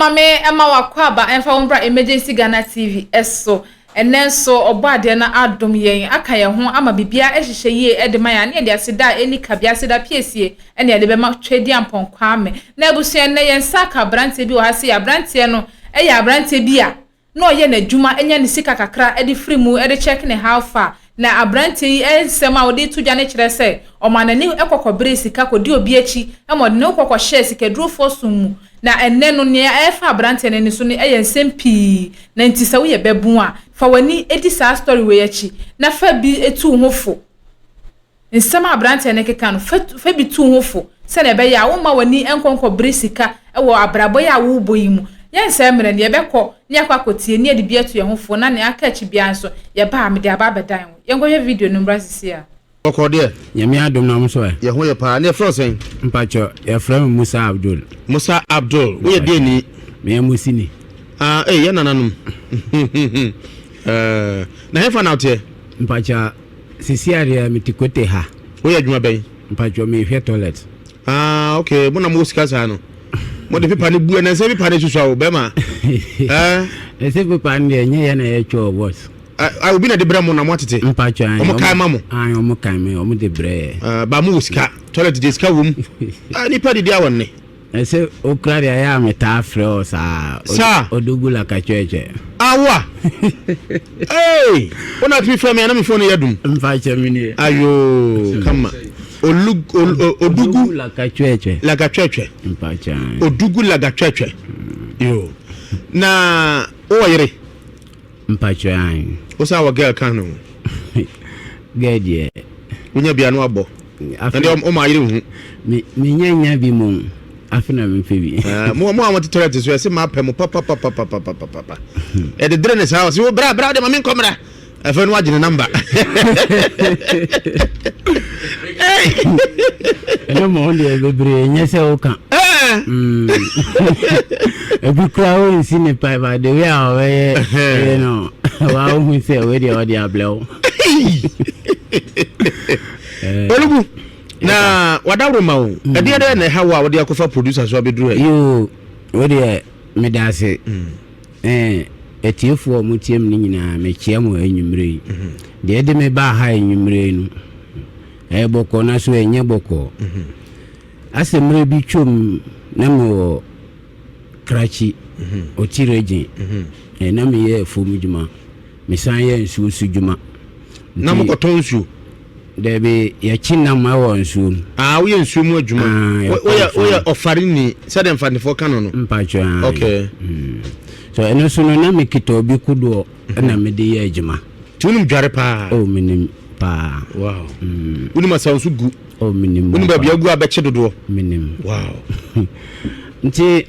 Maame ɛma wakɔ aba ɛmfa wo mbra Emergency Ghana TV ɛso. Ɛnnɛ nso Ɔbɔadeɛ no adom yɛn aka yɛn ho ama biribiara ahyehyɛ yie de ma yɛn a ne yɛde aseda a ɛnni kabea aseda piesie na yɛde bɛma Tweaduampɔn Kwame. Na abusua ɛnnɛ yɛn nsa aka abranteɛ bi wɔ ha sei, abranteɛ no yɛ abranteɛ bi a na ɔyɛ n'adwuma nya ne sika kakra de firi mu de check ne how far. Na abranteɛ yi nsɛm a ɔde reto dwa no kyerɛ sɛ ɔmaa n'ani kɔ kɔberee sika kɔdi obi akyi ma ɔde ne ho kɔ kɔhyɛɛ sikadurofoɔ som mu. Na ɛnnɛ no nea ɛrefa abranteɛ no ani so no yɛ nsɛm pii. Na nti sɛ woyɛ babun a, fa w'ani di saa story wei akyi na fa bi tu wo ho fo. Nsɛm a aberanteɛ no rekeka no, fa fa bi tu wo ho fo sɛdeɛ ɛbɛyɛ a womma w'ani nkɔ nkɔbere sika wɔ abrabɔ yi a worebɔ yi mu. Yɛnsɛe mmerɛ no, yɛbɛkɔ na yɛakɔ akɔtie na yɛde bi atu yɛn ho fo na nea aka akyi biara nso, yɛba a, mede aba abɛdan wo. Yɛnkɔhwɛ video no mmra seesei ara. Bɔkɔɔ deɛ. Nyame adom na mo so ɛ? Yɛ ho yɛ paa. Ne yɛfrɛ wo sɛn? Mpakyɛ yɛfrɛ me Musa Abdul. Musa Abdul, woyɛ deɛ ni? Meyɛ Musini. Ah, ei, yɛ nananom. Eh, na hefa na woteɛ? Mpakyɛ Sisi a deɛ mete kote ha. Woyɛ adwuma bɛn? Mpatsɔ mehwɛ toilet. Ah okay, mo na mo wɔ sika saa no. Mo de pepa no bu ɛnɛ sɛ pepa no susua o bɛma. Eh. Ɛsɛ pepa no deɛ nyɛ yɛ na yɛtwa o boss. Ah obi na de brɛ mo na mo atete. Mpatsɔ ayi. Ɔmo kan ma mo. Ayi ɔmo kan mi ɔmo de brɛ yɛ. Ah ba mo wɔ sika toilet deɛ sika wɔ mu. Ah nipa didi awɔ nne. Ɛsɛ okura deɛ ɛyɛ a metaa frɛ wo saa. Saa. Odugu la katwɛtwɛ. Awa. Hey, wo na tumi frɛ me a na me phone yɛ dum. Mfa kyɛ me nie. Ayo, kama. Olu, ol, odugu. La katwɛtwɛ. La katwɛtwɛ. Mfa kyɛ. Odugu la katwɛtwɛ. Yo. Na wowɔ yere? Mpakyɛ ae. Wo san wɔ girl ka no ho? Girl deɛ. Wonya bia no abɔ. Na deɛ ɔma ayere hu. Me menya nya bi mo afe na mepɛ bi. Eh, mo mo a wɔte toilet so ɛsɛ ma pɛ mo papapapapapapa. Ɛde dere ne saa ɔsɛ wo bra bra de ma me nkɔ mmra. Afei no wagye ne namba. Ɛno ma wo deɛ bebree nyɛ sɛ woka. Ebi kura wo nsi ne pa ba the way a ɔbɛyɛ ɛyɛ no wa wohu sɛ wei deɛ ɔde ablɛ wo. Olugu na wadaworo ma wo ɛdeɛ dɛ na ɛha wo a wode akɔfa producer so abɛduru ha yi. Yoo wo deɛ meda ase. Ɛɛ, atiefoɔ a wɔtie me no nyinaa, mekyea mo anwummerɛ yi. Deɛ ɛde me baa ha anwummerɛ yi no, ɛyɛ bɔkɔɔ na so ɛnyɛ bɔkɔɔ. Asɛ mmerɛ bi twam na mewɔ Krakye, Oti Region, na meyɛ afuom dwuma, mesan yɛ nsuo so dwuma. Na mokɔtɔn nsuo? Dabi, yɛkye nam wɔ nsuo mu. Ah, woyɛ nsuo mu adwuma. Ah, woyɛ woyɛ ɔfarini sɛdeɛ mfantefoɔ ka no no. Mpatsɔ ah. Okay. Mm. So ɛno so no na mekita obi kodoɔ ɛna mhm. mede yɛ adwuma. Nti wonim dware paa? Oh, menim paa. Wow. Mm. Wonim asaw nso gu? Oh, menim. Wonim baabi agu abɛkye dodoɔ? Menim. Wow. Nti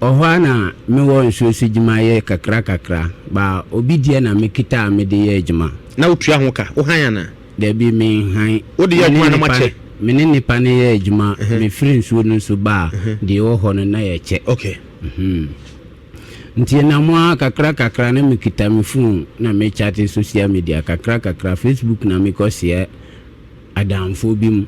ɔhɔ a na mewɔ nsuo so dwuma yɛ kakra kakra ba obi deɛ na mekita a mede yɛ adwuma. Na wotua ho ka? Wo han anaa? Dabi, menhan. Wode yɛ adwuma na moakyɛ? Me ne nipa no yɛ adwuma. Mefiri nsuo no so ba a, deɛ ɛwɔ hɔ no na yɛkyɛ. Okay. Nti ɛnam ara kakra kakra na mekita me phone na me chate social media kakra kakra, Facebook na mekɔ seɛ adamfoɔ bi mu.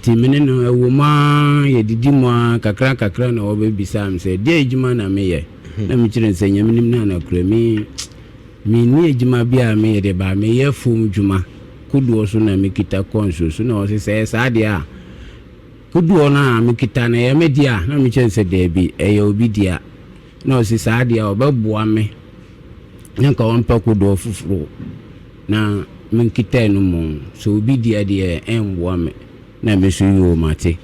Nti me ne no ɛwɔ mu ara, yɛdidi mu ara kakra kakra na ɔbɛbisaa me sɛ, deɛ adwuma na meyɛ? Na mekyerɛ no sɛ, Nyame nim no anakora me Menni adwuma biara a meyɛ de ba, meyɛ fam dwuma, kodoɔ so na mekita kɔ nsuo so. Na ɔse, sɛ ɛyɛ saa deɛ a, kodoɔ no a mekita no, ɛyɛ me dea? Na mekyerɛ no sɛ, daabi, ɛyɛ obi dea. Na ɔse, saa deɛ a, ɔbɛboa me na nka ɔmpɛ kodoɔ foforɔ na menkita no mmom. Sɛ obi dea deɛ, ɛmmoa me. Na me nso, yoo, mate.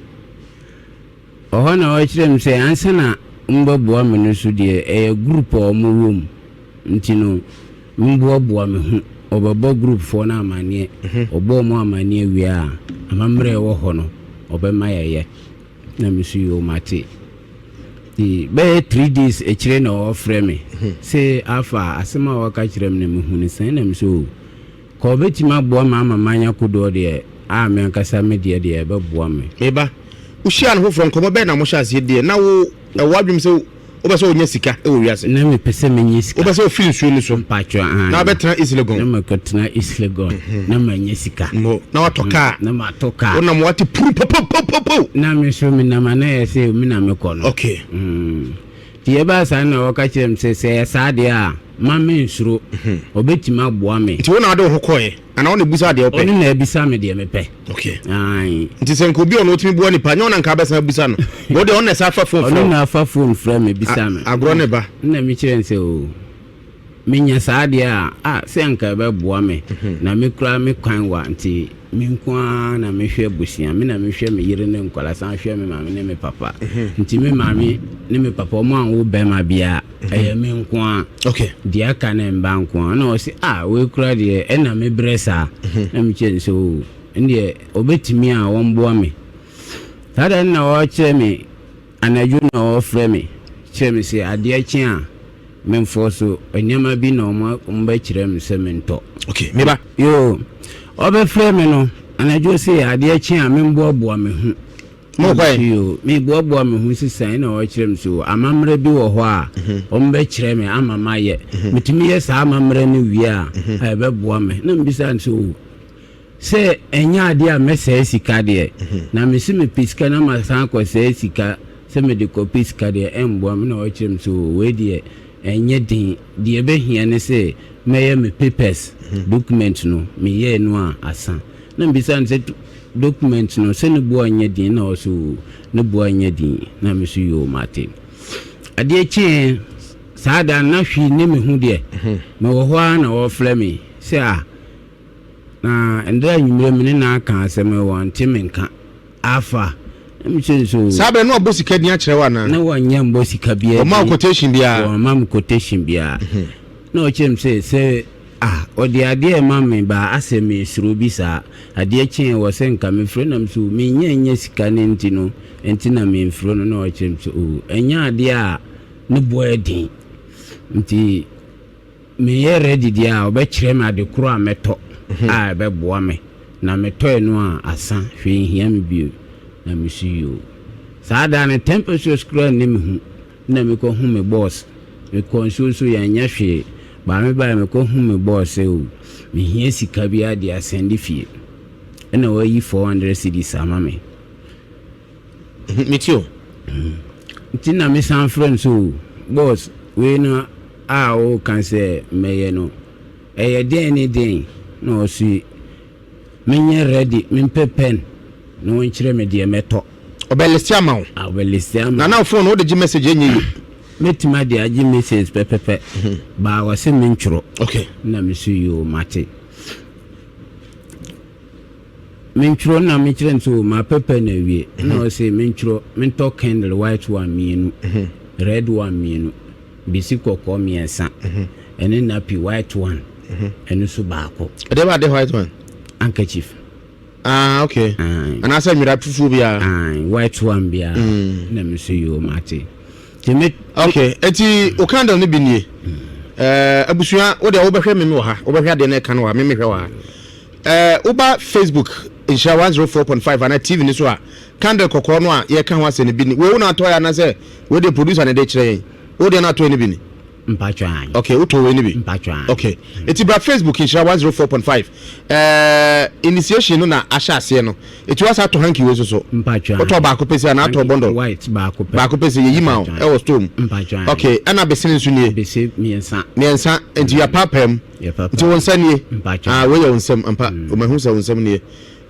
Ɔhɔ na ɔkyerɛɛ me sɛ ansa na wɔbɛboa me no so deɛ, ɛyɛ group a wɔwɔ mu nti no, memboaboa me ho. Ɔbɛbɔ group foɔ no amaneɛ. Ɔbɔ wɔn amaneɛ wie a, amammerɛ a ɛwɔ hɔ no, ɔbɛma yɛayɛ. Na me nso yoo mate. Nti bɛyɛ 3 days akyire na ɔfrɛ me sɛ Alpha, asɛm a waka kyerɛ me no mehu no sɛn? Na me sɛ oo. Ka ɔbɛtumi aboa me ama manya kodoɔ deɛ a me ankasa me deɛ deɛ ɛbɛboa me. Me ba, wohyiaa no foforɔ, nkɔmmɔ bɛn na mohyɛ aseɛ diiɛ? Na wo, ɛwɔ w'adwene mu sɛ wopɛ sɛ wonya sika wɔ wiase? Na mepɛ sɛ menya sika. Wopɛ sɛ wofiri nsuo no so? Mpakyɛ, aane. Na wobɛtena East Legon? Na makɔtena East Legon, na manya sika. Mo, na watɔ kaa? Na matɔ kaa. Wonam wate puru popopopopo. Na me nso menam a na ɛyɛ sɛ me na mekɔ no. Okay. Mm. Nti ɛbaa saa na ɔka kyerɛɛ me sɛ, sɛ ɛyɛ saa deɛ a, mma mennsuro, ɔbɛtumi aboa me. Nti wo na wode wo ho kɔeɛ anaa wo na ɛbisaa deɛ wopɛ? Ɔno na abisa me deɛ mepɛ. Okay. Ae. Nti sɛ nka obi a ɔno ɔtumi boa nipa, nyɛ wo na nka abɛsan abisa no? Wo deɛ ɔno na ɛsan fa phone frɛ wo? Ɔno na afa phone frɛ me bisa me. Agorɔ ne ba. Ɛna mekyerɛɛ no sɛ oo. Menya saa adeɛ a, ah, sɛ anka ɛbɛboa me. Na me koraa me kwan wa nti me nko ara na mehwɛ abusua. Me na mehwɛ me yere ne nkwadaa san hwɛ me maame ne me papa. Nti me maame ne me papa wɔn anwo bɛrima biara. Ɛyɛ me nko ara. Okay. Deɛ aka ne mba nko ara. Ɛna ɔse ah wei koraa deɛ ɛna me brɛ saa. Na mekyerɛ no sɛ oh ɛndeɛ ɔbɛtumi a ɔmboa me. Saa da no na ɔkyerɛ me. Anadwo na wɔfrɛ me kyerɛ me sɛ adeɛ kye a memfɔ so nneɛma bi na wɔbɛkyerɛ me sɛ mentɔ. Okay, me ba. Yoo, ɔbɛfrɛ me no anadwo sɛ adeɛ kye a memboaboa me ho. Mokɔe? Yoo, meboaboa me ho sisan na wɔkyerɛ me so amammerɛ bi wɔ hɔ a wɔbɛkyerɛ me ama mayɛ. Metumi yɛ saa amammerɛ no wie a, ɛbɛboa me. Na mebisa no sɛ o. Sɛ ɛnyɛ adeɛ a mɛsɛe sika deɛ, na mese mepɛ sika na masan akɔsɛe sika sɛ mede kɔpɛ sika deɛ, ɛmmoa me. Na ɔkyerɛ me sɛ oo wei deɛ ɛnyɛ den, deɛ ɛbɛhia ne sɛ mɛyɛ me papers, document no, meyɛɛ no a asa. Na mebisa no sɛ document no sɛ ne boɔ nyɛ den? Na ɔse oo ne boɔ nyɛ den. Na me nso yoo mate. Adeɛ kyeeɛ saa da no na hwee nni me ho deɛ, mewɔ hɔ ara na wɔrefrɛ me sɛ ah, Na ndɛ anwummerɛ me ne no aka asɛm yi wɔnte me nka. Afa! Na me kyerɛ no sɛ oo. Saa berɛ no na wabɔ sika din akyerɛ wo anaa? Na wanyɛ mbɔ sika biara din. Ɔmma wo quotation biara? Wamma me quotation biara. Na ɔkyerɛ me sɛ, sɛ ah ɔde adeɛ rema me baa asɛ mesuro bi saa. Adeɛ kyeeɛ wɔ sɛ nka mefrɛ no na me sɛ oo mennya nnya sika no nti no nti na memfrɛ no. Na ɔkyerɛ me sɛ oo ɛnyɛ adeɛ a ne boɔ yɛ den nti. Meyɛ ready deɛ a, ɔbɛkyerɛ me ade korɔ a mɛtɔ a ɛbɛboa me. Na metɔɛ no a, asa, hwee nhia me bio. Na me so yoo. Saa da no, tempestuous koraa nni me ho. Nna mekɔ hu me boss. Mekɔɔ nsuo so, yɛanyɛ hwee. Baa me baeɛ, mekɔ hu me boss sɛ o, mehia sika bi de asɛnde fie. Ɛna wayi 400 cedis ama me. Mete o. Nti na me san frɛ no sɛ o boss wei no a woka sɛ mɛyɛ no ɛyɛ dɛn ne dɛn na ɔse menyɛ ready mempɛ pen na ɔnkyerɛ me deɛ mɛtɔ. Ɔbɛ liste ama wo. Ah ɔbɛ liste ama. Na na phone no wode gye message ɛnyɛ yie. Mɛtumi ade agye message pɛpɛpɛ baa ɔse mentwerɛ. Okay. Na me so yoo mate. Mentwerɛ na mekyerɛ no sɛ o mapɛ pɛ na awie na ɔse mentwerɛ mentɔ candle white one mmienu red one mmienu besi kɔkɔɔ mmiɛnsa ɛne nappy white one ɛno nso baako. Ɛdeɛ ba ade white one? Handkerchief. Ah okay. Anaasɛ nwera fufuo biara? Aye, white one biara. Na me nso yoo mate. Nti me. Okay, eti o candle no bi nie. Eh, abusua wo deɛ wobɛhwɛ me me wɔ ha wobɛhwɛ adeɛ no ɛka no wɔ ha me mehwɛ wɔ ha. Eh, woba Facebook Nhyira 104.5 anaa TV no so a, candle kɔkɔɔ no a yɛka ho asɛm no bi ni. Wei wo na atɔe anaasɛ wei deɛ producer na ɛde kyerɛ yɛn? Wo deɛ na atɔe no bi ni? Mpatsɔ ae. Okay, wotɔ wei no bi? Mpatsɔ ae. Okay. Eti bra Facebook Nhyira 104.5. Eh, initiation no na ahyɛ aseɛ no. Eti wasa atɔ hanky wei nso so? Mpatsɔ ae. Wotɔ baako pɛ si anaa atɔ bundle? White baako pɛ. Baako pɛ si, yɛyi ma wo ɛwɔ store mu. Mpatsɔ ae. Okay, ɛna besene nso nie? Bese mmiɛnsa. Mmiɛnsa, nti yɛapaapaa mu. Nti wo nsa nie? Ah, wei yɛ wo nsam ampa. Mm. Mahu sɛ wo nsam nie.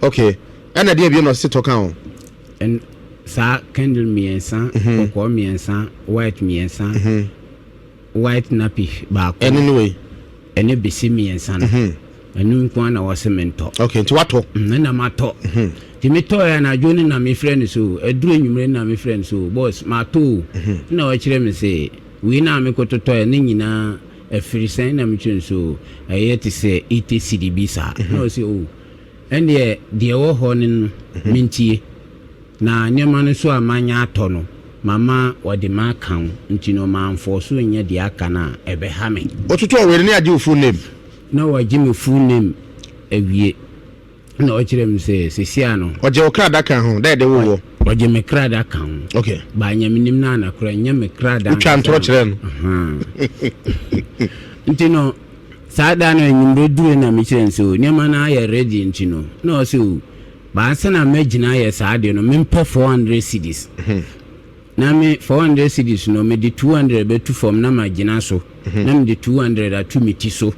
Okay. Ɛna deɛ bio na ɔse tɔ ka ho? Saa candle mmiɛnsa, mhm. kɔkɔɔ mmiɛnsa, white mmiɛnsa, mhm. white nappy baako. Ɛne ne wei? Ɛne bese mmiɛnsa no. Mhm. Ɛno nko ara na wɔse mentɔ. Okay, nti watɔ? Ɛna matɔ. Nti metɔɛ anadwo no na mefrɛ no so, aduru anwummere no na mefrɛ no so, boss, matɔ o. Na ɔkyerɛ me sɛ, wei na mekɔtotɔɛ ne nyinaa Ɛfiri sɛn na metwe nso ɛyɛ te sɛ ite cedi bi saa. Na ɔse oh ɛndeɛ deɛ ɛwɔ hɔ no no mentie na nneɛma no nso a manya atɔ no mama wɔde maka wo nti no manfɔɔso nyɛ deɛ aka no a ɛbɛha me. Wototɔɔ wei no ne agye wo full name? Na wagye me full name awie. Ɛna ɔkyerɛ me sɛ sesia no. Ɔgye wo kra da ka ho dɛ de wo wɔ. Ɔgye me kra da ka ho. Okay. Ba nyɛ me nim na ana kora nyɛ me kra da. Wotwa ntorɔ kyerɛ no. Nti no saa da no enyimire dure na me kyerɛ no sɛ o nneɛma no ayɛ ready nti no na ɔsɛ o baasa na mɛgyina ayɛ saa adeɛ no mempɛ 400 cedis. Na me 400 cedis no, mede 200 bɛtu fam na magyina so, na mede 200 ato me ti so,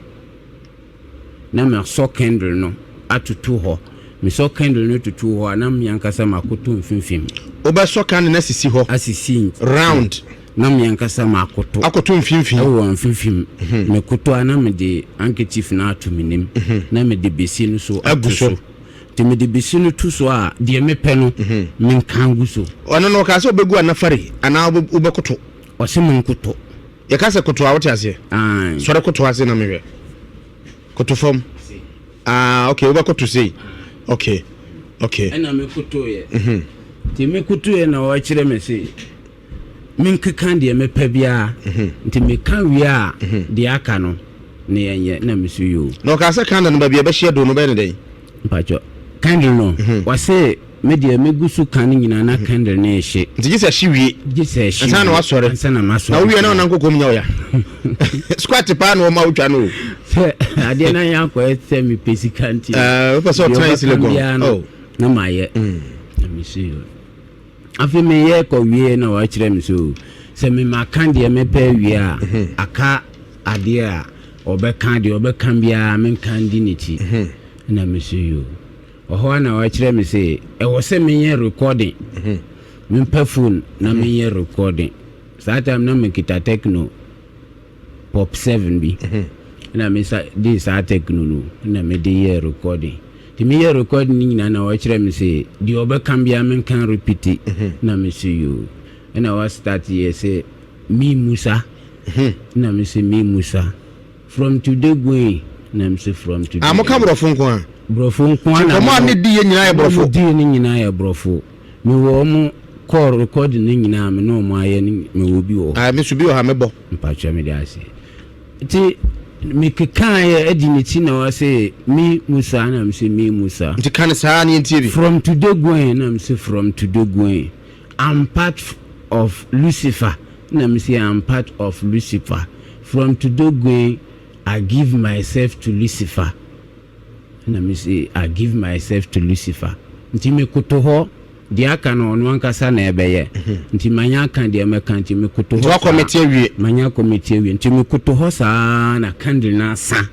na masɔ candle no atoto hɔ. Mesɔ candle no toto hɔ a, na me ankasa makoto mfimfini. Wobɛsɔ candle no asisi hɔ. Asisi. Round. Na me ankasa makoto. Akoto mfimfini. Ɛwɔ mfimfini. Mekoto a, na mede handkerchief no ato m'anim, na mede besi no so ato so. Nti mede besi no to so a, deɛ mepɛ no, menka ngu so. Ɔno no, ɔkaa sɛ ɔbɛgu anafari anaa wobɛkoto? Ɔse menkoto. Yɛka sɛ koto a, wote aseɛ? Aane. Sɔre koto ase na mehwɛ. Koto fam. Ah, okay, wobɛkoto sei. Okay, okay. Ɛna mekotoeɛ. Nti mekotoeɛ na ɔkyerɛ me se menkeka deɛ mepɛ biara. Nti meka wie a, deɛ aka no ne yɛnyɛ. Na me so yoo. Na ɔkaa sɛ candle no baabi a ɛbɛhyeɛ do no bɛyɛ no dɛn? Mpakyɛ, candle no, ɔse me deɛ megu so ka no nyinaa na candle no rehye. Nti gye sɛ ɛhye wie. Gye sɛ ɛhye wie. Ansa na wasɔre. Ansa na masɔre. Na wowie na wonam kokom nyɛ wo ya. Squat paa na wɔma wotwa no o. Sɛ adeɛ no ayɛ akɔyɛ sɛ mepɛ sika nti. Ɛɛ wopɛ sɛ ɔtena esi legon. Oh. Na mayɛ. Na mesi yoo. Afei meyɛ kɔwie na wɔakyerɛ me so sɛ me maka deɛ mepɛ awie a, aka adeɛ a ɔbɛka deɛ ɔbɛka biara menka ndi n'akyi. Na me so yoo. Ɔhɔ a na wɔakyerɛ me sɛ ɛwɔ sɛ menyɛ recording. Mempɛ phone na menyɛ recording. Saa time na mekita Tecno Pop 7 bi. Ɛna me sa de saa Tecno no na mede yɛɛ recording. Nti meyɛ recording no nyinaa na wɔkyerɛ me sɛ deɛ ɔbɛka biara menka repeat. Na me so yoo. Ɛna wɔ start yɛ sɛ me Musa. Na me sɛ me Musa. From today going. Na me sɛ from today. Ah, mo ka borɔfo nko a? Borɔfo nko a na. Nkɔmɔ a ne di yɛ nyinaa yɛ borɔfo. Di ne nyinaa yɛ borɔfo. Me wɔ ɔmo call recording ne nyinaa me ne ɔmo ayɛ ne me wɔ bi wɔ hɔ. Ah, me so bi wɔ ha me bɔ. Mpakyɛ me de ase. Nti me kekaa yɛ adi ne ti na ɔse me Musa na me se me Musa. Nti ka ne saa ne yɛntie bi. From today going na me se from today going I'm part of Lucifer na me se I'm part of Lucifer from today going I give myself to Lucifer. Ɛna me se, I give myself to Lucifer. Nti me koto hɔ, deɛ aka no ɔno ankasa na ɛbɛyɛ. Nti manya aka deɛ mɛka nti me koto hɔ saa. Nti wakɔmɛte awie. Manya akɔmɛte awie. Nti me koto hɔ saa na candle no asa.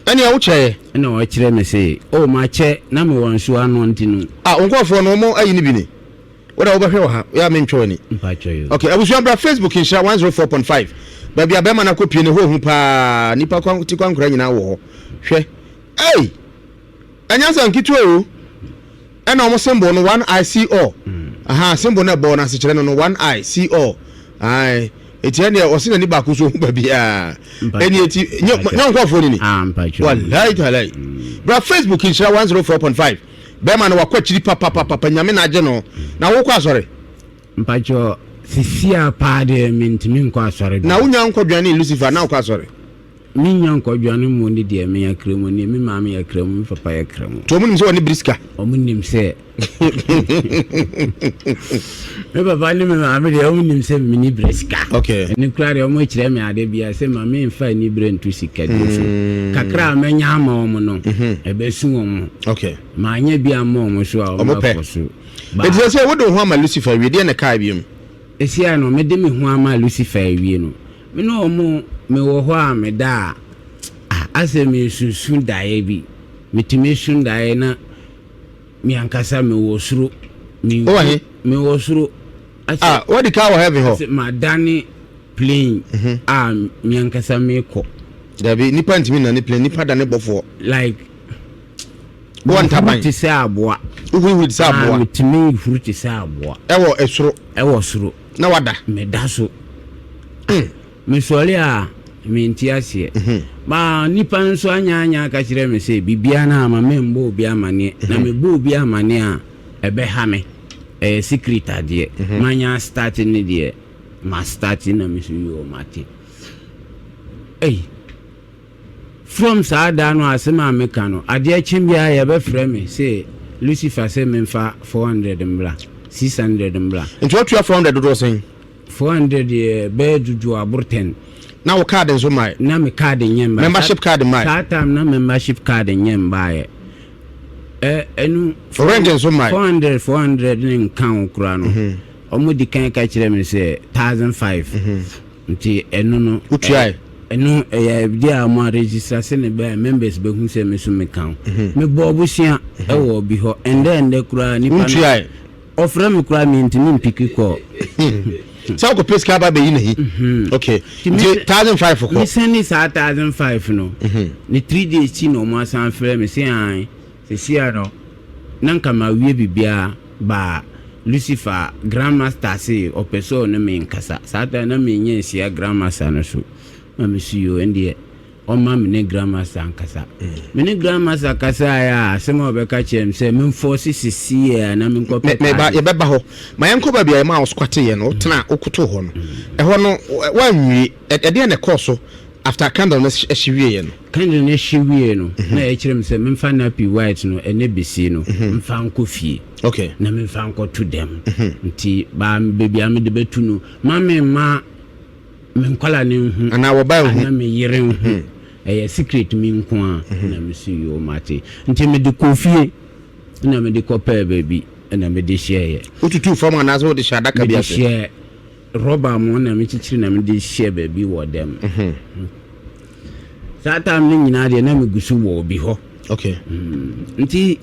Ɛnea wo kyerɛɛ? Ɛna ɔkyerɛ me se, oh makyɛ na me wɔ nsuo ano nti no. Ah, wo nkorɔfoɔ no wɔn ayi no bi ni? Wo deɛ wobɛhwɛ wɔ ha, yɛ a mentwa w'ani. Mpakyɛ yo. Okay, abusua bra Facebook nhyira 104.5. Baabi a bɛrima no akɔpie no ɛhɔ hu paa. Nipa kwan ti kwankora nyinaa wɔ hɔ. Hwɛ. Ei! Ɛnyɛ asɛm ketewa o. Ɛna wɔn symbol no one eye see all. Mm. Aha, symbol no ɛbɔ no asekyerɛ no no one eye see all. Ae. Eti ɛneɛ ɔse n'ani baako so hu baabiara. Ɛni eti nyɛ nyɛ nkurɔfoɔ ni ni. Ah, mpakyɛ. Wallahi talai. Bra Facebook nhyira 104.5. Bɛɛma no wakɔ akyiri papapapa nyame na agye no na wokɔ asɔre. Mpakyɛ sisia paa deɛ mentumi nkɔ asɔre Na wonya nkɔ dwane Lucifer na wokɔ asɔre. Menya nkɔ dwane mu ne deɛ meyɛ kramoni me maame yɛ kramo me papa yɛ kramo. Nti ɔmo nim sɛ wɔne biri sika. Ɔmo nim sɛ Me papa ne me maame deɛ ɔmo nim sɛ meni brɛ sika. Okay. Ɛno koraa deɛ ɔmo kyerɛ me ade bia sɛ ma me nfa ani brɛ nto sika bi so. Mm. Kakra a mɛnya ama ɔmo no, mm-hmm. ɛbɛsu ɔmo. Okay. Maanyɛ bi ama ɔmo so a ɔmo akɔ so. Eti sɛ sɛ wode wo ho ama Lucifer awie deɛ na ɛkaa biom. Esia no mede me ho ama Lucifer awie no, me ne ɔmo mewɔ hɔ a meda a, asɛ mesusu daeɛ bi. Metumi su daeɛ na Me ankasa mewɔ soro. Wowɔ he? Mewɔ soro. Ah, wadi ka wɔ heaven hɔ. Asɛ madane plane mhm. a me ankasa mekɔ. Dabi, nipa ntumi nane plane, nipa dane bɔfoɔ. Like, wɔ ntaban. Te sɛ aboa. Wohurihuri te sɛ aboa. Ah, metumi huri te sɛ aboa. Ɛwɔ ɛsoro. Ɛwɔ soro. Na wada. Meda so. Mm. Mesɔre a, mente aseɛ. Ma nnipa nso anyaanyaa aka kyerɛ me sɛ, Biribiara no a, ma memmɔ obi amaneɛ. Na mebɔ obi amaneɛ a, ɛbɛha me. Ɛyɛ secret adeɛ. Manya astarte no deɛ, mastarte na me nso yoo, mate. Ei! From saa da no asɛm a meka no, adeɛ kye biara yɛbɛfrɛ me sɛ Lucifer sɛ memfa 400 mmra, 600 mmra. Nti woatua 400 dodoɔ sɛn? 400 yɛ bɛyɛ dodoɔ aboro ten. Na wo card nso mmaeɛ? Na me card nyɛ mmaeɛ. Membership card mmaeɛ? Saa time na membership card nyɛ mmaeɛ. Ɛ ɛnu. Ring nso mmaeɛ? 400 400 ne nka ho koraa no. Ɔmo di kan ka kyerɛ me sɛ 1,500. Nti ɛno no. Wotuae? Ɛno ɛyɛ adeɛ a ɔmo aregister sɛnea ɛbɛyɛ a members bɛhu sɛ me nso meka ho. Mebɔɔ bosea ɛwɔ obi hɔ. Ɛndɛ ɛndɛ koraa nipa no. Wontuae? Ɔfrɛ me koraa mentumi mpiki call. Sɛ wokɔpɛ sika aba abɛyi n'ahi. Okay. Nti 1,500 kɔ. Me sɛne saa 1,500 no, ne 3 days kyi na ɔmo asan frɛ me sɛ ae, sesia no na nka mawie biribiara ba Lucifer Grandmaster se ɔpɛ sɛ ɔne me nkasa. Saa time na mennya nhyia Grandmaster no so. Na me so yoo ɛndeɛ ɔmma me ne Grandmaster nkasa. Me ne Grandmaster kasaeɛ a asɛm a ɔbɛka kyerɛ me sɛ memfɔɔse sesiɛ a na menkɔpɛ Meba, taxi. yɛbɛba hɔ. Ma yɛnkɔ baabi a yɛmaa wo squateeɛ no, wotena, wokotoo hɔ no. Ɛhɔ no, woanwie. Ɛdeɛn na ɛkɔɔ so after candle no hye wieeɛ no? Candle no hye wieeɛ no, na ɛkyerɛ me sɛ memfa nappy white no ɛnɛ besie no mfa nkɔ fie. Na memfa nkɔto dɛm. Nti baa baabi a mede bɛto no, ma memma me nkwadaa no nhu. Anaa wɔba nhu. Anaa me yere nhu. Ɛyɛ secret mi nko a. Na me so yoo mate. Nti mede kɔ fie na mede kɔpɛɛ baabi na mede hyɛeɛ. Wotutuu fam anaasɛ wode hyɛ adaka bi ase? Mede hyɛɛ rɔba mu na mekyekyere na mede hyɛɛ baabi wɔ dɛm. Saa time no nyinaa deɛ na megu so wɔ obi hɔ. Nti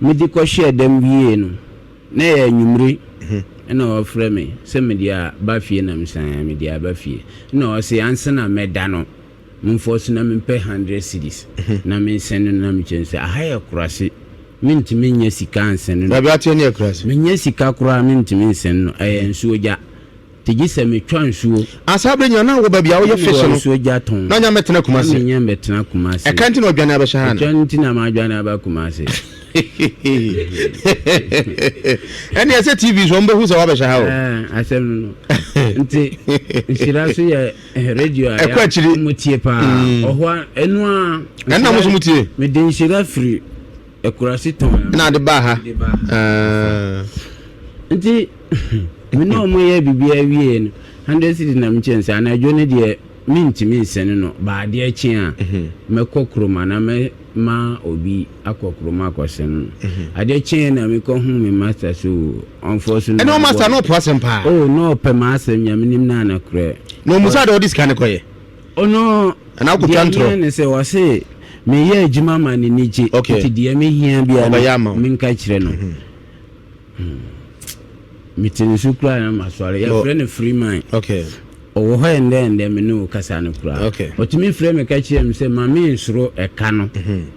mede kɔhyɛɛ dɛm wie no, na ɛyɛ anwummere ɛna ɔfrɛ me sɛ mede aba fie na mesan mede aba fie. Na ɔse ansa na mɛda no, memfɔ so na mempɛ 100 cedis na mensɛne no na mekyerɛ no sɛ aha yɛ Kurase, mentumi nyɛ sika nsɛne no. Baabi ateɛ ne yɛ Kurase. Menyɛ sika koraa mentumi nsɛne no, ɛyɛ nsuo gya. Nti gye sɛ metwa nsuo. Ah saa berɛ nyinaa na wɔ baabi a woyɛ fish no. Nsuo gya tɔn. Na ɔnya mmɛtena Kumasi. Na menya mmɛtena Kumasi. Ɛka nti na ɔdwane abɛhyɛ ha no. Ɛka nti na madwane aba Kumasi. Ɛne ɛsɛ TV so wɔn bɛhu sɛ wabɛhyɛ ha o. Ɛɛ asɛm no no. Nti nhyira so yɛ radio a ɛkɔ akyiri. Mo tie paa. Ɔhɔ ɛno a. Ɛna mo so mo tie. Mede nhyira firi Akurase tɔn. Na ade baa ha. De baa ha. Nti me ne ɔmo yɛ biribiara wie no, 100 cedis na mekyɛ sɛ anadwo no deɛ mentumi nsɛne no, ba adeɛ kye a mɛkɔ kurom anaa mɛma obi akɔ kurom akɔsɛne no. Adeɛ kyeeɛ na mekɔhu me master so ɔmfoɔ so. Ɛne wo master no ɔpo asɛm paa? Oh, na ɔpɛ m'asɛm, Nyame nim no anokorɛ. Na ɔmu sɛ adeɛ ɔde sika no kɔyɛ? Ɔno Anaa wokɔtwa deɛ ntorɔ? mehia ne sɛ ɔse meyɛ adwuma ma n'ani gye, nti deɛ mehia biara no menka kyerɛ no. Mete ne so koraa na masɔre. Yɛfrɛ no Freeman. Ɔwɔ hɔ ɛndɛ ɛndɛ me ne wo kasa no koraa. Ɔtumi frɛ me ka kyerɛ me sɛ ma mensoro ɛka no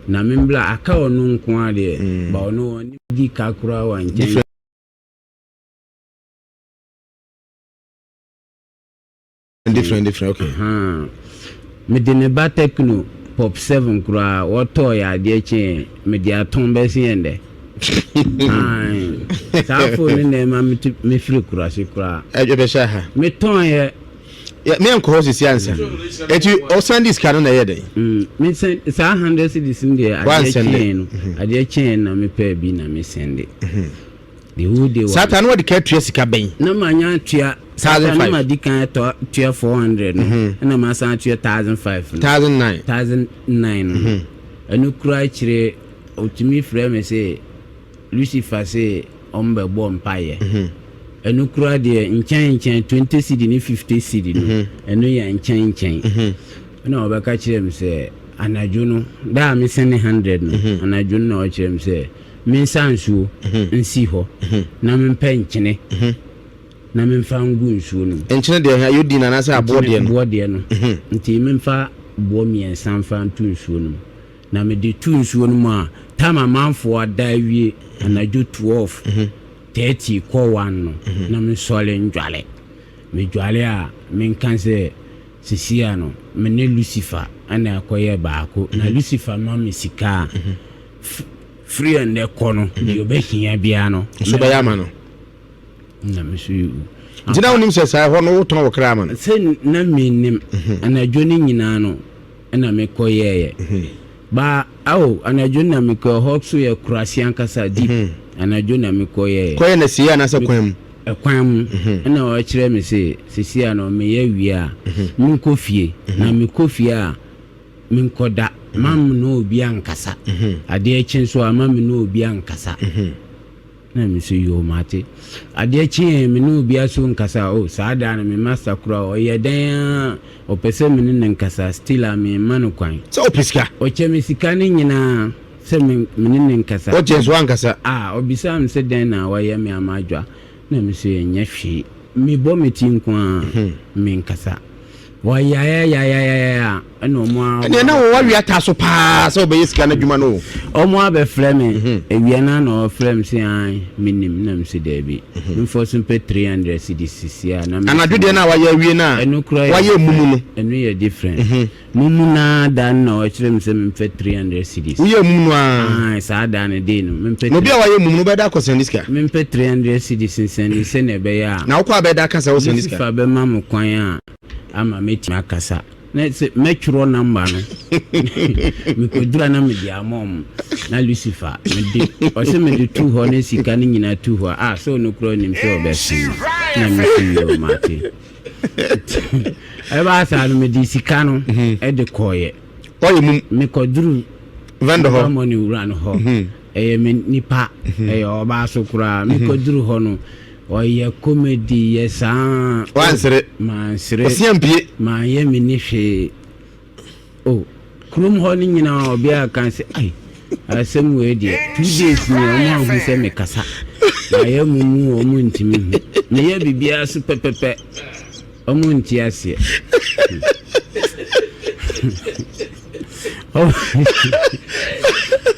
na membla aka ɔno nko ara deɛ ba ɔno ɔne di ka koraa wɔ nkyɛn. Different different okay. Mede ne ba Tecno Pop 7 koraa wɔtɔɔ yɛ adeɛ kyeeɛ mede atɔn bɛsi yɛn dɛ. Saa phone no na ɛma mefiri kurase koraa. Ɛbɛhyɛ ha. Metɔn yɛ. Me nkɔ hɔ sisi ansa. Eti ɔsan di sika no na ɛyɛ dɛn? Me sɛn saa 100 cedis no deɛ adeɛ kyeeɛ no adeɛ kyeeɛ na mepɛɛ bi na me sɛnde. The whole day Saa ta no wadi kan atua sika bɛn? Na manya atua. 1,500. Na madi kan atɔ tua 400 no. Ɛna masan atua 1,500 no. 1,900. 1,900 no. Ɛno kura akyire otumi frɛ me se Lucifer se ɔmo bɛ bɔ mpaeɛ. Ɛno kura deɛ nkyɛn nkyɛn 20 cedi ne 50 cedi no. Ɛno yɛ nkyɛn nkyɛn. Ɛna ɔbɛka kyerɛ me sɛ anadwo no da a me sɛne 100 no anadwo no na ɔkyerɛ me sɛ Mensa nsuo nsi hɔ na mempɛ nkyene na memfa ngu nsuo no mu. Nkyene deɛ hwɛ iodine anaasɛ aboɔ deɛ no. Boɔ deɛ no. Nti memfa boɔ mmiɛnsa mfa nto nsuo no mu. Na mede to nsuo no mu a, time amanfoɔ ada awie anadwo 12:30 kɔ 1 no, na mesɔre ndware. Medware a, menka sɛ sesia no me ne Lucifer na ɛkɔyɛ baako. Na Lucifer ma me sika a, Firi ɛnnɛ kɔ no, deɛ ɔbɛhia biara no. Nso bɛyɛ ama no. Na me so yi. Nti na wonim sɛ saa ɛhɔ no wotɔn wo kra ama no? Sɛ na mennim. Anadwo no nyinaa no ɛna mekɔ yɛɛyɛ. Ba ao anadwo no na mekɔ ɛhɔ so yɛ kurase ankasa deep. Anadwo na mekɔ yɛɛyɛ. Kɔyɛ no asie anaasɛ kwan mu? Ɛkwan mu. Ɛna ɔkyerɛ me se seesei a no meyɛ wie a menkɔ fie. Na mekɔ fie a. Menkɔda, mma me ne obi ankasa. Adeɛ kye nso a, mma me ne obi ankasa. Na me so yoo mate. Adeɛ kyeeɛ me ne obia so nkasa oh saa da no me master koraa ɔyɛ dɛn aa ɔpɛ sɛ me ne no nkasa still a me mma no kwan. Sɛ ɔpɛ sika. Ɔkyɛ me sika no nyinaa sɛ me me ne no nkasa. Ɔkyɛ nso wankasa. Ah ɔbisaa me sɛ dɛn na wayɛ me ama adwa na me so ɛnyɛ hwee me bɔ me ti nko ara me nkasa. Wɔyayayayayaa ɛna ɔmo a. Ɛnna na wɔwɔ awia taa so paa sɛ ɔbɛyɛ sika no adwuma no o. Ɔmo abɛfrɛ me mhm. awia no na ɔfrɛ me sɛ an menim na mese daabi mhm. mfɔ so mpɛ 300 cedis sisi a na anadwo deɛ no a wayɛ awie no a ɛno kora wayɛ mumu no ɛno yɛ different mhm. mumu naa da no na ɔkyerɛ me sɛ mempɛ 300 cedis woyɛ mumu no a saa da no dei no mempɛ na obi a wayɛ mumu no bɛda akɔ sɛn sika mempɛ 300 cedis nsɛne sɛnea ɛbɛyɛ a na wokɔ abɛda aka sɛ wo sɛn sika Lucifer bɛma mo kwan a ama mɛtumi akasa na sɛ mɛtwerɛ namba no mekɔduru a na mede ama ɔmo na Lucifer mede ɔsɛ mede tu hɔ ne sika no nyinaa tu hɔ a sɛ ɔno koraa nim sɛ ɔbɛsen na mesi yɛ ɔmate ɛbaa saa no mede sika no mhm. de kɔɔyɛ ɔyɛ mum mekɔduru vendor hɔ mɔne wura no hɔ mhm. ɛyɛ me nipa mhm. ɛyɛ ɔbaa so koraa mekɔduru hɔ no Ɔyɛ comedy yɛ saa. Wansere. Mansere. Ɔsia mpie. Manyɛ me ni hwee. Oh, kurom hɔ no nyinaa ɔbea kan sɛ ai asɛm wei deɛ 2 days ni ɔmo ahu sɛ mekasa. Mayɛ mumu ɔmo ntumi hu. Meyɛ biribiara so pɛpɛpɛ. Ɔmo nte aseɛ.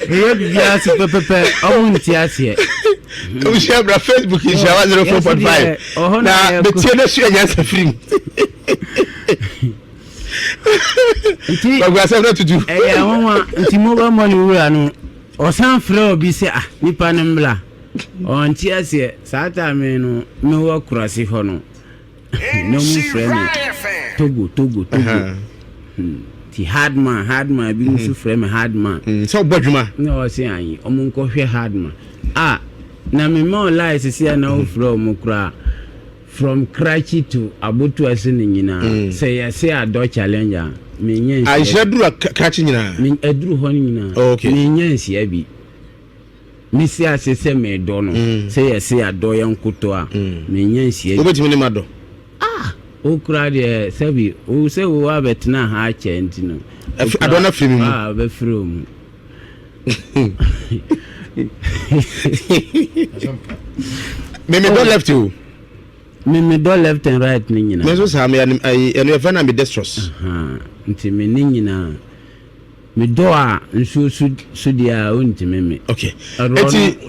Meyɛ biribiara so pɛpɛpɛ ɔmo nte aseɛ. Nhyia bra Facebook nhyia 104.5 na betie na sua nyansa firi mu. Nti Kwaku asɛm na tutu. Ɛyɛ nwanwa nti mobile money wura no ɔsan frɛ obi sɛ ah nipa no mbla ɔnte aseɛ saa time no mewɔ kurase hɔ no. Na ɔmo frɛ me Togo Togo Togo. Hmm. Ti hard man hard man ebi nso frɛ me hard man. Hmm, sɛ ɔbɔ adwuma. Na ɔse anyi ɔmo nkɔhwɛ hard man. Ah na me ma ɔlae sisi a na wofrɛ ɔmo koraa from Krachi to Abotuase no nyinaa mm. sɛ yɛse adɔ challenge a menyɛ nsia. Ahyɛ duru Krachi nyinaa. Me aduru hɔ no nyinaa. Oh, okay. Menyɛ nsia bi. Mese ase sɛ medɔ no. Sɛ yɛse adɔ yɛ nkotɔ a, menya nsia bi. Wobɛtumi ne m'adɔ? Ah! Wo koraa deɛ sɛbi, wo sɛ wo abɛtena ha akyɛ nti no. Adɔ no afiri me mu. Ah, ɔbɛfiri wo mu. Me medɔ left o. Me medɔ left and right ne nyinaa. Me nso saa, me ɛno yɛfrɛ no ambidextrous. Nti me ne nyinaa. Me dɔ a nsuo so so deɛ a ɔntumi me. Okay. Ɛrɔ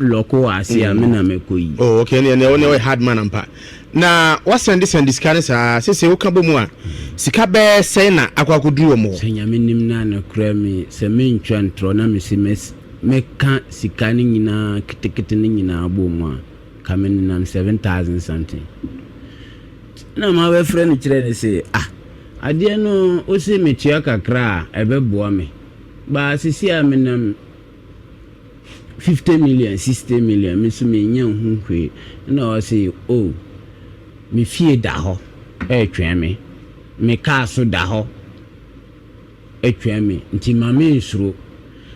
no lɔko wɔ ase a me na mɛkɔ yi. Oh okay ɛne ɛne ɔne ɔyɛ hard man ampa. Na wasɛnde sɛnde sika no saa sese woka bɔ mu a sika bɛɛ sɛn na akɔ akɔduru wɔn hɔ. Sɛ Nyame nim na nokorɛ me sɛ mentwa ntorɔ na mese mɛka sika no nyinaa ketekete no nyinaa bɔ mu a ka me nenam 7000 something. Ɛna mabɛfrɛ no kyerɛɛ no se, Ah, adeɛ no wose metua kakra a ɛbɛboa me, but seesei a menam 50 million, 60 million, me nso mennya nhu hwee. Ɛna ɔse, Oh, me fie da hɔ ɛretwɛn me, me car so da hɔ. Twɛn me nti ma me nsuro.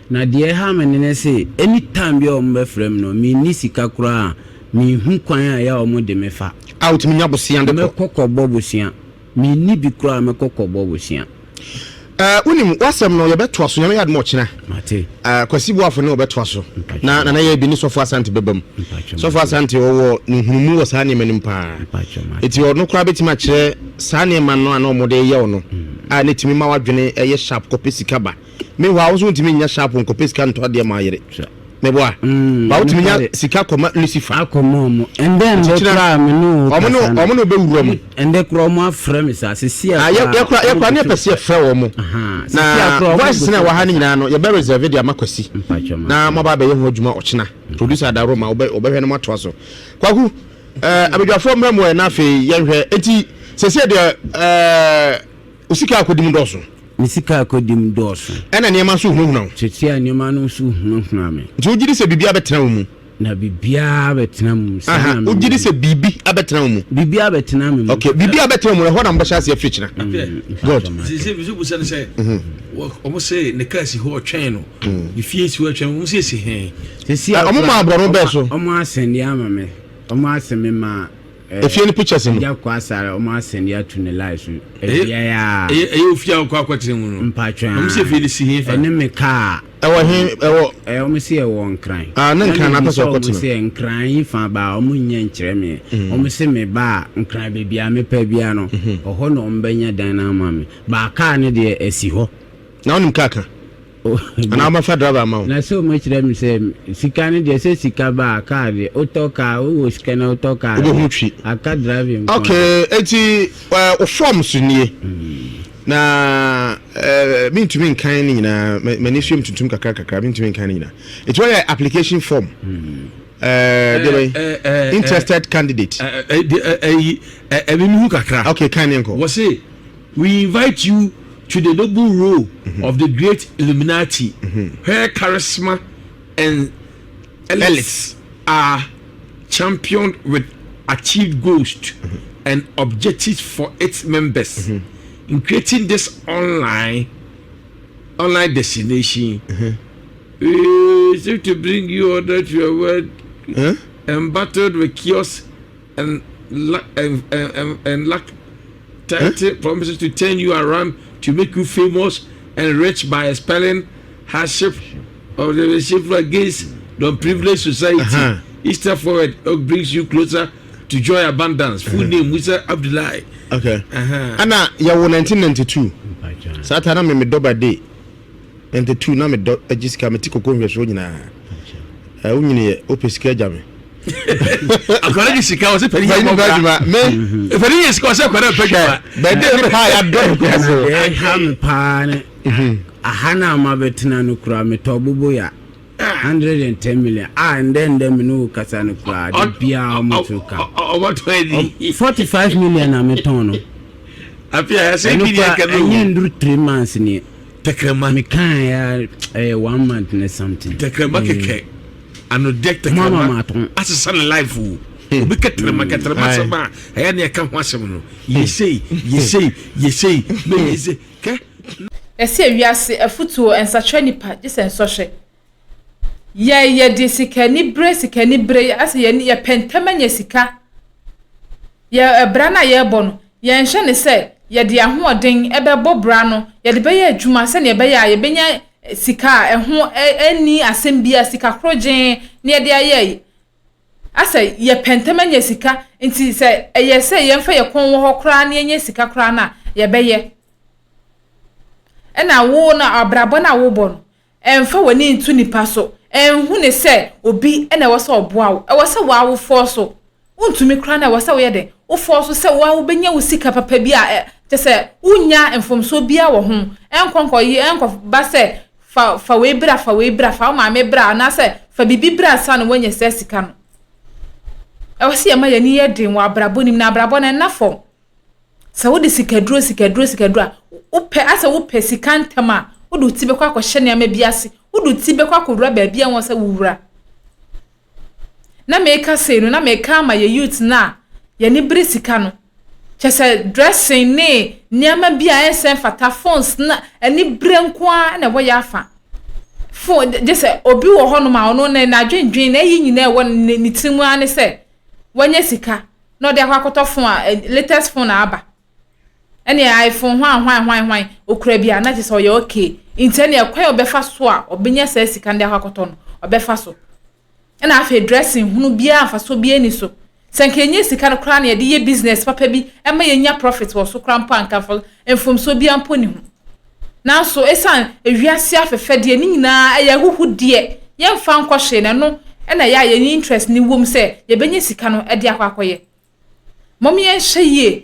Na deɛ ɛha me ne ne se any time biara wɔn bɛfrɛ me no me nni sika koraa a me nhu kwan a ɛyɛ a wɔn de me fa. A wotumi nya bosea de kɔ. Mɛkɔ kɔ bɔ bosea. Me nni bi koraa a mɛkɔ kɔ bɔ bosea. Eh, wonim, w'asɛm no yɛbɛtoa so, Nyame yɛ adom a ɔkyena. Mate. Eh, Kwasi Boafo ne wɔbɛtoa so. Mpakyɛ Na Nana mate. Yɛ bi ne Sɔfo Asante bɛba mu. Mpakyɛ Sɔfo mate. Asante ɔwɔ nhunumu wɔ saa nneɛma no mu paa. Mpakyɛ mate. Eti ɔno koraa bɛtumi akyerɛ saa nneɛma no a na wɔde reyɛ wo no a na ɛtumi ma w'adwene yɛ sharp kɔpɛ sika ba. Meanwhile, wo nso wontumi nyɛ sharp nkɔpɛ sika ntɔ adeɛ ma ayere. Meboa? Ba wotumi nya sika kɔma Lucifer. Akɔma ɔmo. Ɛndɛ ɛndɛ koraa me ne wo kasa no. Ɔmo ne wobɛwura mu. Ɛndɛ koraa ɔmo afrɛ me saa. Sisi a koraa. Yɛkora yɛkora ne yɛpɛ sɛ yɛfrɛ wɔn. Na voices na ɛwɔ ha no nyinaa no yɛbɛ reserve de ama Kwasi. Na mo aba abɛyɛ ho adwuma ɔkyena. Producer Adaroma wobɛhwɛ no mo atoa so. Kwaku. Eh, abadwafoɔ mmra mu ɛ na afei yɛnhwɛ. Enti sɛsɛ deɛ eh, wo sika akɔdi mu dɔɔso. Me sika akɔdi mu dɔɔso. Ɛna nneɛma nso hunahuna wo. Sɛsɛ a nneɛma no nso hunahuna me. Nti wogye di sɛ biribi abɛtena wo mu? Na biribiara bɛtena mu. Saa na wogye di sɛ biribi abɛtena wo mu? Biribi abɛtena me mu. Okay, biribi abɛtena mu ɛhɔ na mobɛhyɛ aseɛ afiri kyena. Good. Sɛ sɛ busa no sɛ wɔn sɛ ne kaa si hɔ ɔtwɛn no, ne fie si hɔ ɔtwɛn no, wɔn sɛ esi hɛn. Sisi a wɔn maa aborɔno bɛɛ so. Wɔn asɛnde ama me, wɔn asɛn me ma. Efie no pictures no. Agya kɔ asare wɔn asɛnde ato ne line so. Ɛyɛ ɛyɛ ofie a wɔkɔ akɔtena mu no. Mpatwa. Wɔn sɛ efie no si he fa. Ɛne me kaa. Ɛwɔ he ɛwɔ. Ɛɛ wɔn se ɛwɔ Nkran. Ah ne Nkran na apɛ sɛ ɔkɔ tena. Wɔn se Nkran yi fa ba a wɔn nyɛ nkyerɛ me. Wɔn se me ba a Nkran baabi a mepɛ biara no ɔhɔ na wɔn bɛnya dan no ama me. Ba kaa no deɛ ɛsi hɔ. Na wonim kaa ka? Anaa wɔbɛfa driver ama wo? Na sɛ wɔn akyerɛ me sɛ sika no deɛ sɛ sika ba a kaa deɛ wotɔ kaa wowɔ sika na wotɔ kaa. Wobɛhu twi. Aka driving nko. Okay eti wo forms nie. Na eh, mentumi nkan ne nyinaa, m'ani so yɛ me tuntum kakra kakra, mentumi nkan ne nyinaa. Nti wɔyɛ application form. Eh, deɛ bɛyi, interested candidate. Ɛmi mi hu kakra. Okay, kan ne nkɔ. Wɔse, we invite you to the noble role mm -hmm. of the great Illuminati, mm -hmm. where charisma and elites are championed with achieved goals mm -hmm. and objectives for its members. Mm -hmm. In creating this online online destination, mm -hmm. we seek to bring you order to your world huh? embattled with chaos and lack and, and, and, and lack huh? promises to turn you around to make you famous and rich by expelling hardship of the shameful against the unprivileged society. Uh-huh. Each step forward brings you closer to joy abundance. Full uh-huh. name Musa Abdullahi. Okay. Uh-huh. Ana yɛwɔ 1992. Saa ta na me medɔ ba day. 92 na medɔ agye sika mete koko nhwɛsoɔ nyinaa. Ɛ wonyini yɛ wopɛ sika agya me. Akɔla de sika ɔsɛ pɛni yɛ mɔ bra. Me. Pɛni yɛ sika ɔsɛ akɔla pɛ dwuma. Bɛde ne paa yɛadɔ no kura so. Ɛha me paa ne. Aha no a mabɛtena no koraa metɔ boboya 110 million a ndɛ ndɛ me ne wo kasa no koraa de biara ɔmo to ka. Ɔbɔtɔ adi. 45 million na metɔn no. Afei ɛsɛ Ɛno bi deɛ koraa kɛmɛ ɛnyɛ o. nduru 3 months nie. Tɛkrɛma. Mekaa ya ɛyɛ 1 month ne something. Tɛkrɛma kɛkɛ. Ano dɛ Mo ama tɛkrɛma matɔn. asesa ne life o. Obi kɛtrɛma kɛtrɛma asɛm a ɛyɛ ne ɛka ho asɛm no. Yesei yesei yesei mɛ yesei kɛ. Yɛse ewiase afutuo ɛnsakyera nipa gye sɛ nsɔhwɛ. Yɛ yɛde sikanibere sikanibere asɛ yɛn yɛpɛ ntɛm anya sika. Yɛ bra no a yɛrebɔ no yɛnhwɛ ne sɛ yɛde ahoɔden ɛbɛbɔ bra no yɛde bɛyɛ adwuma sɛnea ɛbɛyɛ a yɛbɛnya sika a ɛho ɛnni asɛm biara sika korogyen na yɛde ayɛ asɛ yɛpɛ ntɛm anya sika nti sɛ ɛyɛ sɛ yɛmfa yɛ kɔn wɔ hɔ koraa na yɛnya sika koraa no a yɛbɛyɛ. Ɛna wo no abrabɔ no a wobɔ no ɛmfa w'ani nto nipa so ɛnhu ne sɛ obi ɛna ɛwɔ sɛ ɔboa wo ɛwɔ sɛ woawofɔɔ so wontumi koraa na ɛwɔ sɛ woyɛ dɛn wofɔɔ so sɛ woa wobɛnya wo sika papa bi a kyɛ sɛ wonya mfomsoɔ biara wɔ ho ɛnkɔ nkɔyi ɛnkɔ ba sɛ fa fa wei bra fa wei bra fa wo maame bra anaasɛ fa biribi bra ansa na woanya saa sika no. Ɛwɔ sɛ yɛma yɛn ani yɛ den wɔ abrabɔ nim na abrabɔ no ɛnna fam. Sɛ wode sikaduro sikaduro sikaduro a wopɛ asɛ wopɛ sika ntɛm a wode wo ti bɛkɔ akɔhyɛ nneɛma bi ase wode wo ti bɛkɔ akɔwura baabi a wɔn sɛ wowura. Na meka sei no na meka ama yɛ youth no a yɛne bere sika no kyɛ sɛ dressing ne nneɛma bi a ɛnsɛ mfata phones na ani bere nko ara na ɛwɔ yɛ afa. Phone gye sɛ obi wɔ hɔnom a ɔno ne n'adwendwen na ɛyi nyinaa ɛwɔ ne ne tirim ara ne sɛ wanya sika na ɔde akɔ akɔtɔ phone a latest phone a aba. Ɛne iPhone hwan hwan hwan hwan okura bi a na kyerɛ sɛ ɔyɛ okay. Nti ɛne ɛkwan a ɔbɛfa so a ɔbɛnya saa sika no de akɔ akɔtɔ no ɔbɛfa so. Ɛna afei dressing hunu biara mfasoɔ biara ni so. Sɛ nka yɛnya sika no koraa na yɛde yɛ business papa bi ɛma yɛnya profit wɔ so koraa mpo a nka mfomsoɔ biara mpo ni ho. Nanso ɛsiane ewiase afɛfɛdeɛ ne nyinaa ɛyɛ ahuhudeɛ yɛmfa nkɔ hwee na ɛno ɛna ɛyɛ a yɛn interest ne wom sɛ yɛbɛnya sika no ɛde akɔ akɔyɛ. Mom yɛnhwɛ yie.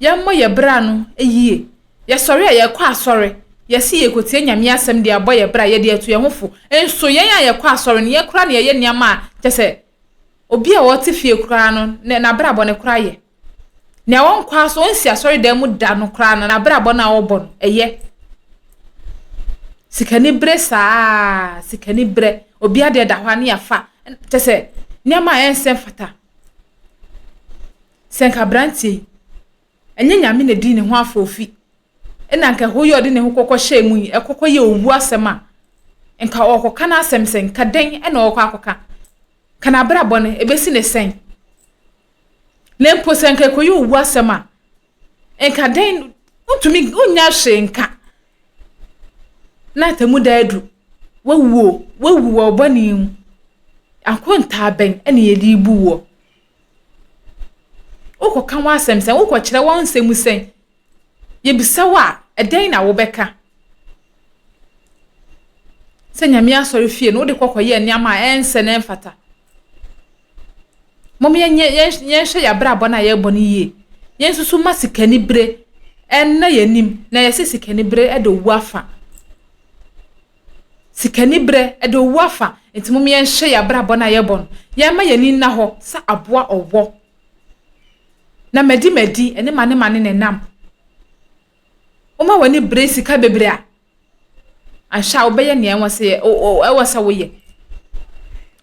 Yɛmmɔ yɛ bra no yie. Yɛsɔre a yɛkɔ asɔre. Yɛse yɛkɔtie Nyame asɛm de abɔ yɛ bra, yɛde atu yɛn ho fo. Nso yɛn a yɛkɔ asɔre no, yɛn koraa na yɛyɛ nneɛma a kyerɛ sɛ obi a ɔte fie koraa no, n'abrabɔ no koraa yɛ. Nea ɔnkɔ asɔ, ɔnsi asɔredan mu da no koraa no, n'abrabɔ no a ɔbɔ no, ɛyɛ. Sikanibere saa, sikanibere. Obi adeɛ da hɔ a ne yɛafa. Kyɛ sɛ nneɛma a ɛnsɛ mfata. Sɛ nka aberanteɛ yi, ɛnyɛ Nyame na ɛdii ne ho afoofi, ɛna nka ɛhɔ yi a ɔde ne ho kɔkɔ hyɛɛ mu yi, ɛkɔkɔ yɛ owu asɛm a, nka ɔrekɔka n'asɛm sɛn? Nka dɛn na ɔrekɔ akɔka? Nka n'abrabɔ no, ɛbɛsi ne sɛn? Na mpo sɛ nka ɛkɔyɛ owu asɛm a, nka dɛn, wontumi, wonnya hwee nka. Na atemmu da adu, wawu o, wawu wɔ wo bɔne mu. Akontaa bɛn na yɛde rebu woɔ? Wokɔka w'asɛm sɛn? Wokɔkyerɛ wɔn nsɛm mu sɛn? Yɛbisa wo a, ɛdɛn na wobɛka? Sɛ Nyame asɔre fie no, wode kɔkɔyɛ nneɛma a ɛnsɛ na ɛmfata. Mom yɛnyɛ yɛnhwɛ yɛn abrabɔ no a yɛrebɔ no yie. Yɛnsusu ma sikanibere ɛnna yɛn anim na yɛse sikanibere de owu afa. Sikanibere de owu afa. Nti mom yɛnhwɛ yɛn abrabɔ no a yɛrebɔ no. Yɛmma yɛn ani nna hɔ sɛ aboa ɔwɔ. Na madi madi ɛne mane mane na ɛnam. Woma w'ani bere sika bebree a, anhwɛ a wobɛyɛ nea ɛwɔ sɛ ɛwɔ sɛ woyɛ.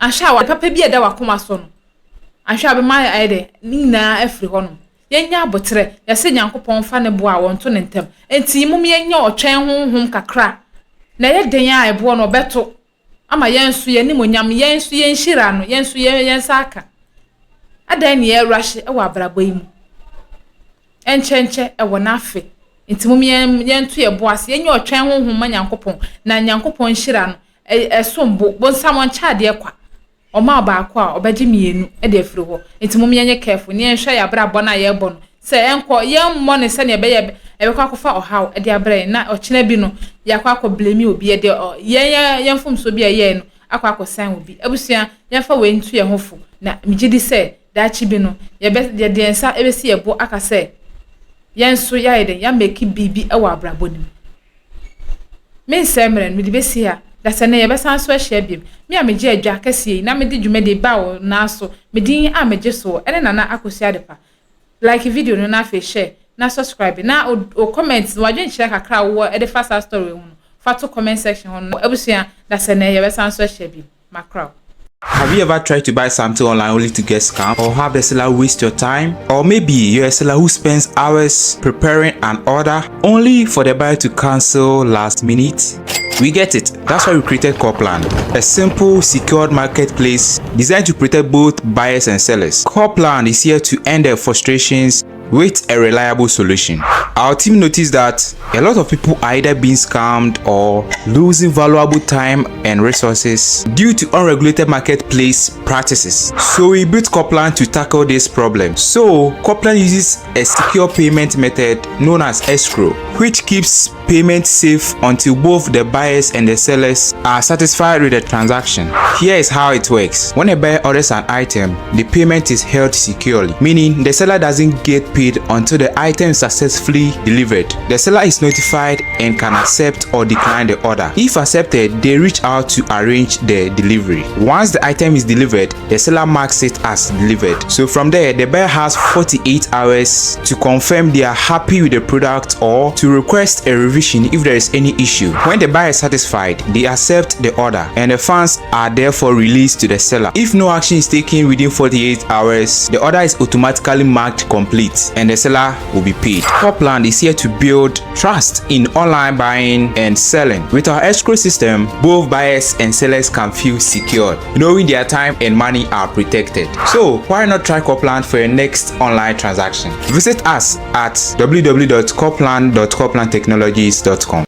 Anhwɛ a papa bi a ɛda w'akoma so no, anhwɛ a wobɛma ayɛ dɛ ne nyinaa afiri hɔnom. Yɛnyɛ aboterɛ, yɛsɛ Nyankopɔn mfa ne boa a wɔnto ne ntam. Enti mom yɛnyɛ ɔtwɛn honhom kakra, na ɛyɛ den a ɛboɔ no ɔbɛto ama yɛn nso yɛn animuonyam, yɛn nso yɛn nhyira no, yɛn nso yɛn yɛn nsa aka. Adɛn ne yɛrehye wɔ abrabɔ yi mu? Ɛnkyɛnkyɛ ɛwɔ n'afe. Nti mom yɛn yɛnto yɛn bo ase, yɛnyɛ ɔtwɛn honhom ma Nyankopɔn, na Nyankopɔn nhyira no ɛsom bo. Bonsam ɔnkyɛ adeɛ kwa. Ɔma ɔbaako a, ɔbɛgye mmienu de afiri hɔ. Nti mom yɛnyɛ careful na yɛnhwɛ yɛn abrabɔ no a yɛrebɔ no sɛ ɛnkɔ, yɛmmɔ no sɛnea ɛbɛyɛ ɛbɛkɔ akɔfa ɔhaw de abrɛ yɛn na ɔkyena bi no yɛakɔ akɔ blame obi, yɛde yɛn yɛn mfomsoɔ bi a yɛyɛɛ no akɔ akɔsan obi. Abusua, yɛmfa wei nto yɛn ho fo na megye di sɛ daakye bi no yɛbɛ yɛde yɛn nsa bɛsi yɛn bo aka sɛ yɛn nso yɛayɛ dɛn, yɛamake biribi wɔ abrabɔ no mu. Mensɛe mmerɛ no, mede bɛsi ha. Da sɛ nnɛ yɛbɛsan nso ahyia biom. Me a megye adwa kɛseɛ yi na mede dwumadie ba wo nan so, me din a megye soɔ ne Nana Akosua Adepa. Like video no na afei share na subscribe na wo comment no w'adwenkyerɛ kakra a wowɔ de fa saa story yi ho no fa to comment section hɔ no. Abusua, da sɛ nnɛ yɛbɛsan nso ahyia biom. Makra wo. Have you ever tried to buy something online only to get scammed or have the seller waste your time? Or maybe you're a seller who spends hours preparing an order only for the buyer to cancel last minute? We get it. That's why we created Corplan, a simple, secured marketplace designed to protect both buyers and sellers. Corplan is here to end their frustrations with a reliable solution. Our team noticed that a lot of people are either being scammed or losing valuable time and resources due to unregulated marketplace practices. So we built Corplan to tackle this problem. So Corplan uses a secure payment method known as escrow, which keeps payment safe until both the buyers and the sellers are satisfied with the transaction. Here is how it works. When a buyer orders an item, the payment is held securely, meaning the seller doesn't get paid until the item is successfully delivered. The seller is notified and can accept or decline the order. If accepted, they reach out to arrange the delivery. Once the item is delivered, the seller marks it as delivered. So from there, the buyer has 48 hours to confirm they are happy with the product or to request a revision if there is any issue. When the buyer is satisfied, they accept the order and the funds are therefore released to the seller. If no action is taken within 48 hours, the order is automatically marked complete and the seller will be paid. Corplan is here to build trust in online buying and selling. With our escrow system, both buyers and sellers can feel secured, knowing their time and money are protected. So why not try Corplan for your next online transaction? Visit us at www.corplan.corplantechnologies.com.